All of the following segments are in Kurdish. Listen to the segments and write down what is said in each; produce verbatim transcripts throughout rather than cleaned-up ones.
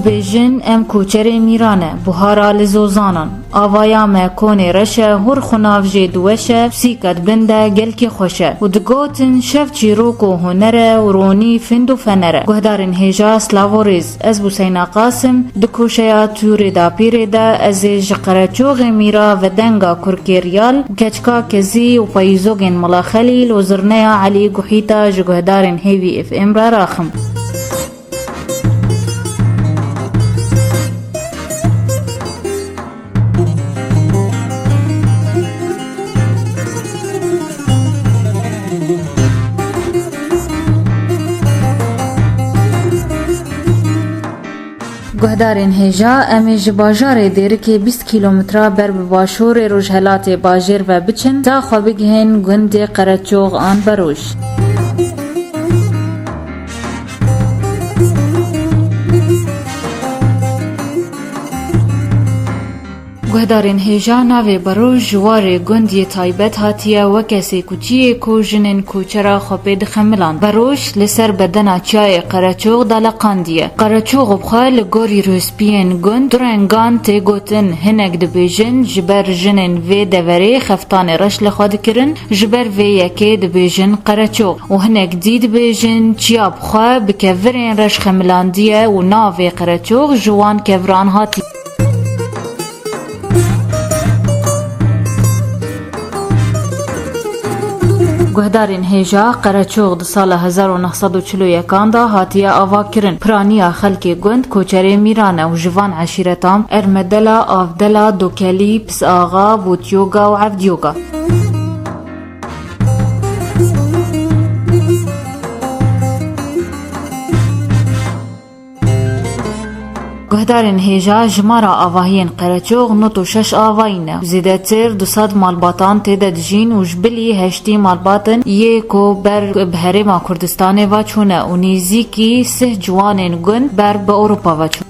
Bêjin, em koçerê mîran e, buhara li zozanan. Avaya me konê reş e, hûr xunav jê diweş e, sîka di bin de gelkî xweş e. Û digotin, şev çîrok û huner e û ronî find û fener e. Guhdarên hêja, silav û rêz. Ez Bûseyna Qasim, di koşeya Tûrê Dapîrê de ez ê ji Qereçoxê Mîra ve denga Kurkê Riyal, Keçika Kezî û payîzogên Mela Xelîl û zirneya Elî Guhîta ji guhdarên Hêvî F M re raxim. Guhdarên hêja, em ê ji bajarê Dêrikê bîst kîlometre ber bi başûrê rojhelatê bajêr ve biçin, ta xwe bigihên gundê Qereçox an Beroj. Guhdarên hêja, navê Beroj ji warê gund yê taybet hatiye weke sêkutiyê ku jinên koçera xwe pê dixemilan. Beroj li ser bedena çiyayê Qereçox daleqandiye. Qereçox bi xwe li gorî rûspiyên gund du rengan tê gotin, hinek dibêjin ji ber jinên vê deverê xeftanê reş li xwe dikirin, ji ber vê yekê dibêjin Qereçox û hinek dî dibêjin çiya bi xwe bi kevirên reş xemilandiye û navê Qereçox ji wan keviran hatiye. Guhdarên hêja, Qereçox di sala hezar û neh sed û çil û yekan de hatiye avakirin. Piraniya xelkê gund koçerê mîran e û ji van eşîretan Ermedela, Avdela, Dokelî, Pisaxa, Botyoga û Evdyoga. Guhdarên hêja, jimara avahiyên Qereçox nod û şeş avayî ne. Zêdetir du sed malbatan tê de dijîn û ji bilî heştî malbat in yê ku ber bi herêma Kurdistanê ve çûne û nêzîkî sih ciwanên gund ber bi Ewropa ve çûn.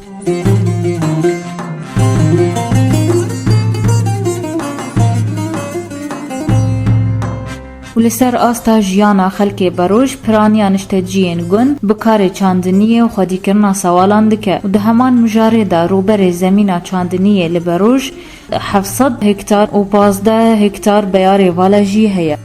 Û li ser asta jiyana xelkê Beroj, piraniya nişteciyên gund bi karê çandiniyê û xwedîkirina sewalan dike û di heman mijarê de rûberê zemîna çandiniyê li Beroj heft sed hektar û pazdeh hektar beyarê vala jî heye.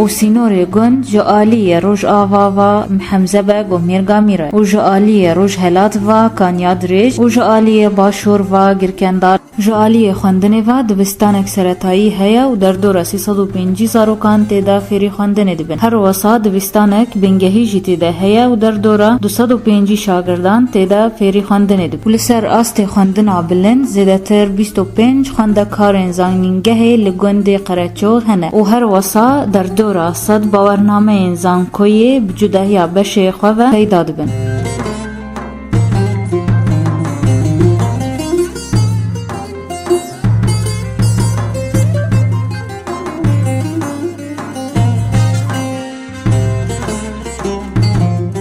Û sînorê gund ji aliyê rojava ve Hemzebeg û Mêrgamîr e û ji aliyê rojhelat ve Kaniya Dirêj û ji aliyê başûr ve Girkendar. Ji aliyê xwendinê ve dibistanek seretayî heye û derdora sê sed û pêncî zarokan tê de fêrî xwendinê dibin. Her wesa dibistanek bingehî jî tê de heye û derdora du sed û pêncî şagirdan tê de fêrî xwendinê dibin. Û li ser astê xwendina bilind zêdetir bîst û pênc xwendekarên zanîngehê li gundê Qereçox hene û her wesa derdora sed bawernameyên zankoyê bi cudahiya beşê xwe ve peyda dibin.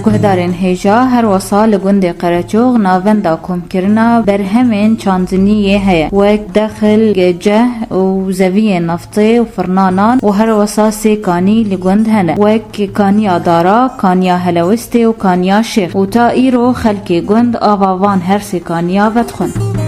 Guhdarên hêja, her wesa li gundê Qereçox navenda komkirina berhemên çandiniyê heye, wek dexil, ceh û zeviyên naftê û firnanan û her wesa sê kanî li gund hene, wek Kaniya Dara, Kaniya Helewistê û Kaniya Şêx û ta îro xelkê gund ava van her sê kaniya vedixwin.